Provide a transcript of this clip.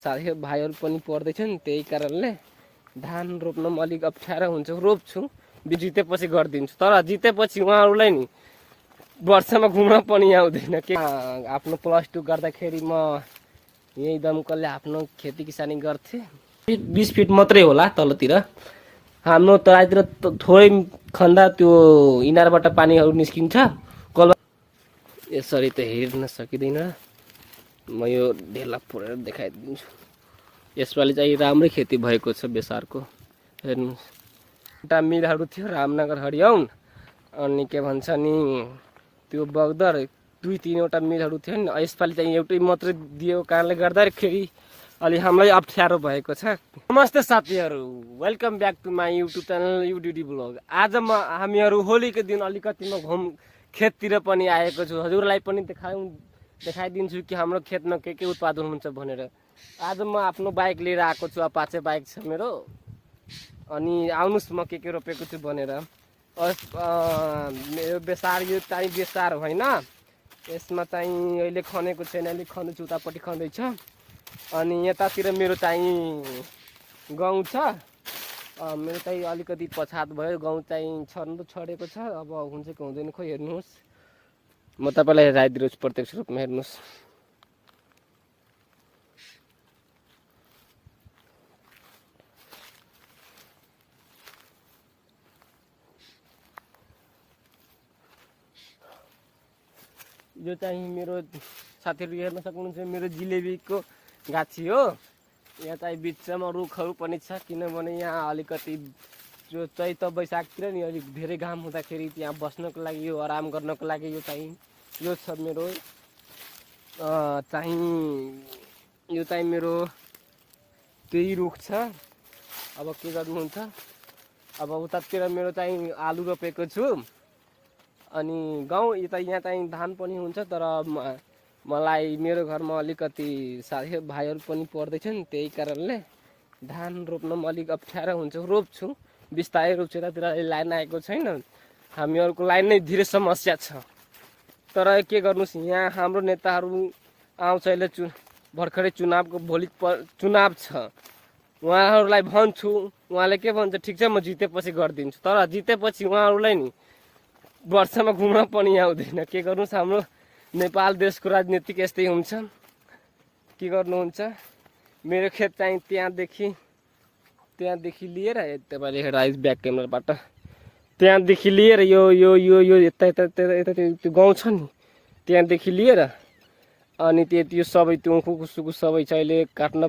साथै भाइहरू पनि पढ्दैछन्, त्यही कारणले धान रोप्न म अलिक अप्ठ्यारो हुन्छ। रोप्छु, जितेपछि गरिदिन्छु, तर जितेपछि उहाँहरूलाई नि वर्षमा घुम्न पनि आउँदैन के। आफ्नो +2 गर्दाखेरि म यही दमकलले आफ्नो खेती किसानी गर्थे। 20 फिट मात्रै होला तलतिर। हाम्रो तराईतिर थोरै खन्दा त्यो इनारबाट पानीहरू निस्किन्छ। यसरी त हेर्न सकिँदैन। म यो ढेला फोडेर देखाइदिन्छु। यसपालि चाहिँ राम्रै खेती भएको छ बेसारको। हेर्नुहोस्, एउटा मिलहरू थियो रामनगर हरियाउन, अनि के भन्छ नि त्यो बगदर, 2-3वटा मिलहरू थियो नि। यसपालि चाहिँ एउटै मात्रै दिएको कारणले गर्दाखेरि अलि हामीलाई अप्ठ्यारो भएको छ। नमस्ते साथीहरू, welcome back to my YouTube channel युडिडी ब्लग। आज हामीहरू होलीको दिन अलिकति म खेततिर पनि आएको छु। हजुरलाई पनि देखाइदिन्छु कि हाम्रो खेतमा के उत्पादन हुन्छ भनेर। आज म आफ्नो बाइक लिएर आएको छु, अपाचे बाइक छ मेरो। अनि आउनुहोस् म के रोपेको छु भनेर। मेरो बेसार यो चाहिँ बेसार होइन, यसमा चाहिँ अहिले खनेको छैन, अहिले खन्दैछु, उतापट्टि खन्दैछ। अनि यतातिर मेरो चाहिँ गहुँ छ। मेरो चाहिँ अलिकति पछात भयो, गहुँ चाहिँ छर्नु छरेको छ। अब हुन्छ कि हुँदैन खोइ हेर्नुहोस्। म तपाईँलाई हेराइदिन्छु प्रत्यक्ष रूपमा, हेर्नुहोस्। यो चाहिँ मेरो साथीहरू हेर्न सक्नुहुन्छ, मेरो जिलेबीको गाछी हो। यहाँ चाहिँ बिचमा रुखहरू पनि छ, किनभने यहाँ अलिकति जो चैत वैशाखतिर नि अलिक धेरै घाम हुँदाखेरि त्यहाँ बस्नको लागि, यो आराम गर्नको लागि यो चाहिँ यो छ मेरो यो चाहिँ मेरो त्यही रुख छ। अब के गर्नुहुन्छ, अब उतातिर मेरो चाहिँ आलु रोपेको छु। अनि गाउँ यहाँ चाहिँ धान पनि हुन्छ, तर मलाई मेरो घरमा अलिकति साथी भाइहरू पनि पढ्दैछन्, त्यही कारणले धान रोप्न म अलिक अप्ठ्यारो हुन्छ। रोप्छु, बिस्तारै रोप्छु। यतातिर लाइन आएको छैन, हामीहरूको लाइन नै धेरै समस्या छ। तर के गर्नुहोस्, यहाँ हाम्रो नेताहरू आउँछ, अहिले भर्खरै चुनावको भोलि चुनाव छ। उहाँहरूलाई भन्छु, उहाँले के भन्छ, ठिक छ म जितेपछि गरिदिन्छु, तर जितेपछि उहाँहरूलाई नि वर्षमा घुम्न पनि आउँदैन। के गर्नुहोस्, हाम्रो नेपाल देशको राजनीतिक यस्तै हुन्छ। के गर्नुहुन्छ, मेरो खेत चाहिँ त्यहाँदेखि लिएर तपाईँले हेर्दा ब्याक क्यामेराबाट त्यहाँदेखि लिएर यो यो यो यो यता त्यो गाउँ छ नि, त्यहाँदेखि लिएर अनि त्यो सबै त्यो सुकु सबै छ। अहिले काट्न